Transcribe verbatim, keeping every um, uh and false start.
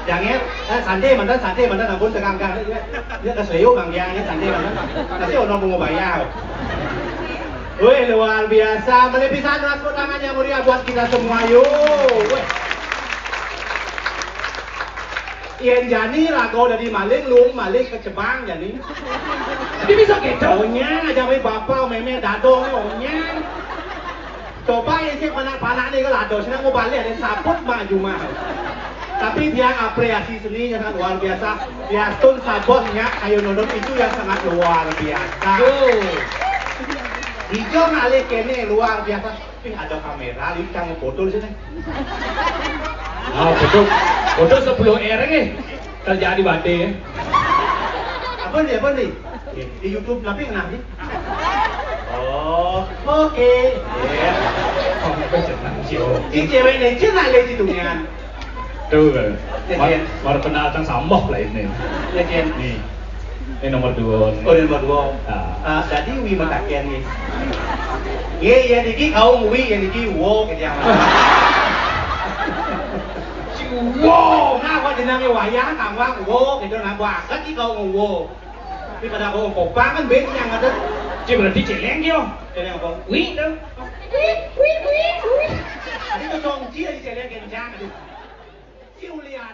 Yang ya, eh, santai manten, santai manten, ampun, tegang-tegang. Ya, ya, keseleo, Bang, ya, ya, santai manten. Masih ono mau bayar. Wih, luar biasa. Mele pisan, mas, tangan yang meriah buat kita semua, yuk. Wih. Yen jani raga dadi maling, luung malih kecebang jani. Tapi bisa gitu. Onyang aja, wih, bapak, meme, dadong, onyang. Coba yen sing panak-panak nih, kalau ada sini mau balik, ada sabut maju mah. Tapi dia apresiasi seninya sangat luar biasa. Dia tun saboh nyak, ayo nonton itu yang sangat luar biasa. Yo. Ijo ngalih kene luar biasa. Ih, ada kamera, ini kamu foto di sini. Ah, foto, foto sepuluh R nih. Terjadi badai ya. Apa nih, apa nih? Di YouTube tapi kenapa sih? Oh, oke. Iya. Oh, apa jeneng sih, oh? Si cewek nih, cina lagi itu kan. Tuh, kan. Ya, mar, iya. Mar kenal tang sambah lah ini. Ya, Jen. Nih. Ini nomor dua. Oh, ini nomor dua. Ah. Ah, jadi wi mataken nih. Iya, iya, niki kau wi, ya, niki wo, gitu ya. Si wo, nah, kok jenenge wayang, kang wang wo, gitu, nah, banget iki kau wo. Tapi pada kau kopang kan beda yang ada. Cik berarti celeng yo. Celeng apa? Wi, tuh. Wi, wi, wi, wi. Ini tuh congci lagi celeng kencang, aduh. Si Ulian.